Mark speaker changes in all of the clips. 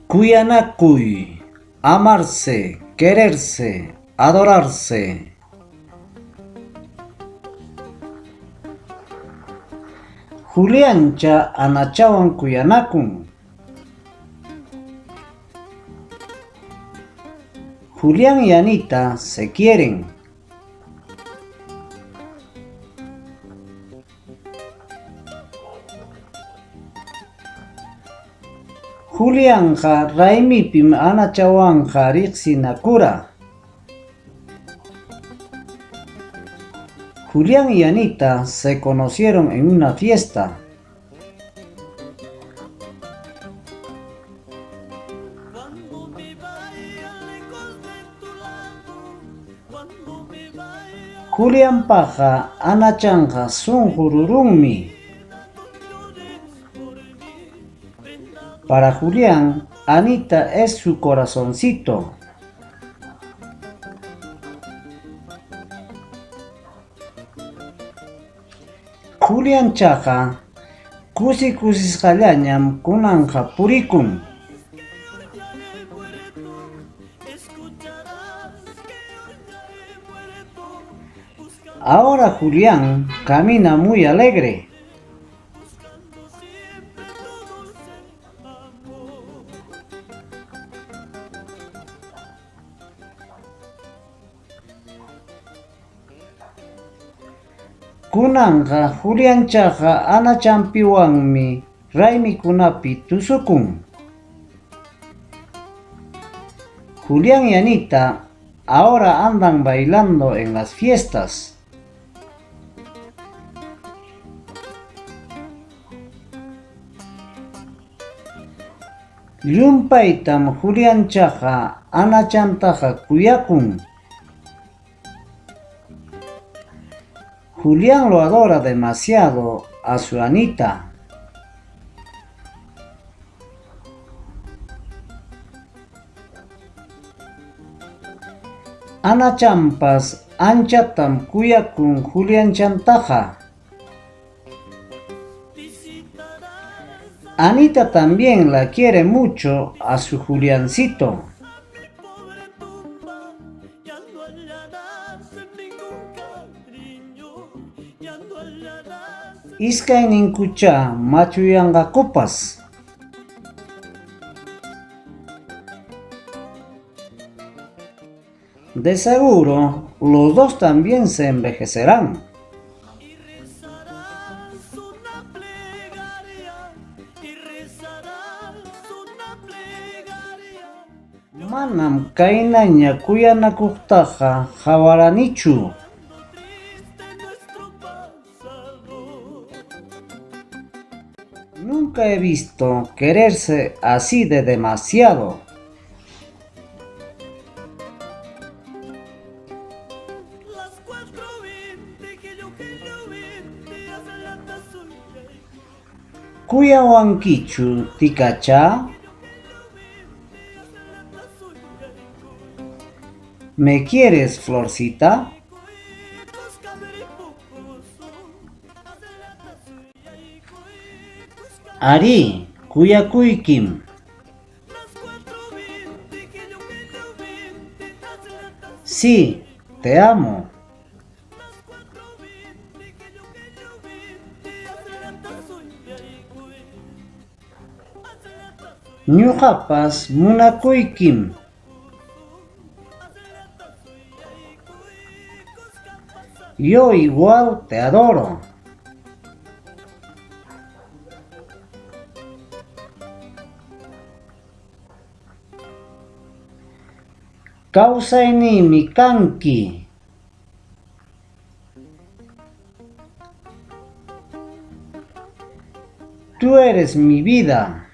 Speaker 1: Kuyanakuy, amarse, quererse, adorarse. Juliancha Anachawan kuyanakun. Julián y Anita se quieren. Julianqa raymipim Anachawanqa riqsinakura. Julián y Anita se conocieron en una fiesta. Julianpaqqa Anachanqa sunqu rurunmi. Para Julián, Anita es su corazoncito. Julianchaqa kusi kusisqallañam kunanqa purikun. Ahora Julián camina muy alegre. Kunanqa Julianchaqa Anachanpiwanmi raymikunapi tusukun. Julián y Anita ahora andan bailando en las fiestas. Llumpaytam Julianchaqa Anachantaqa kuyakun. Julián lo adora demasiado a su Anita. Anachanpas anchatam kuyakun Julianchantaqa. Anita también la quiere mucho a su Juliancito. Iskayninkuchá machuyanqakupas. De seguro, los dos también se envejecerán. Manam kaynaña kuyanakuqtaqa qawaranichu. Nunca he visto quererse así de demasiado. Kuyawankichu tikacha? ¿Me quieres, florcita? Arí, kuyakuykim. Sí, te amo. Ñuqapas munakuykim. Yo igual te adoro. Kawsayniymi kanki. Tú eres mi vida.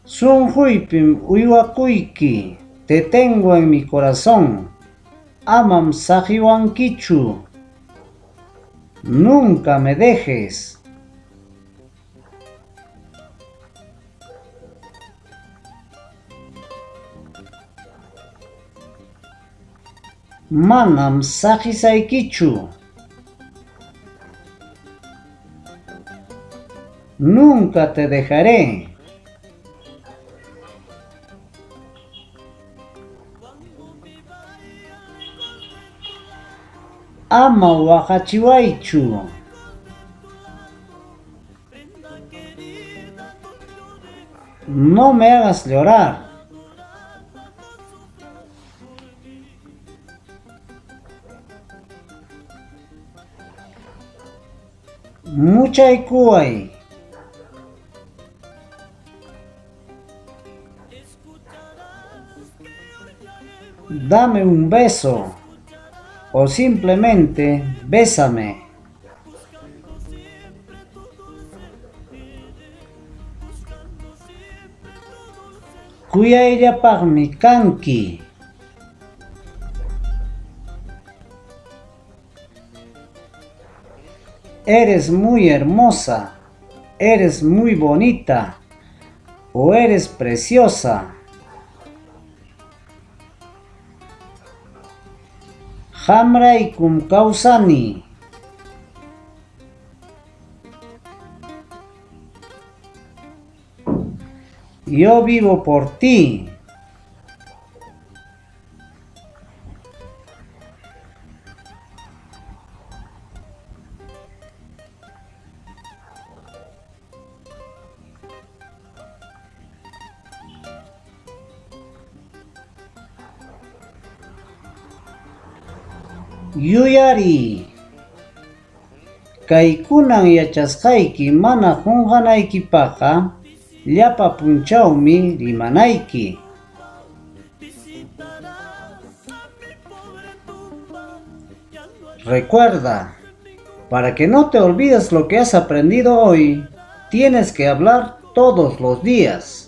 Speaker 1: Sunquypim uywakuyki, te tengo en mi corazón. Amam saqiwankichu. Nunca me dejes. Manam saqisaykichu. Nunca te dejaré. Ama waqachiwaychu. No me hagas llorar. Muchaykuway. Dame un beso o simplemente bésame. Kuyayllapaqmi kanki. Eres muy hermosa, eres muy bonita o eres preciosa. Qamraykum kawsani. Yo vivo por ti. Yuyariy, kaykunan yachasqayki mana qunqanaykipaqqa llapa punchawmi rimanayki. Recuerda, para que no te olvides lo que has aprendido hoy, tienes que hablar todos los días.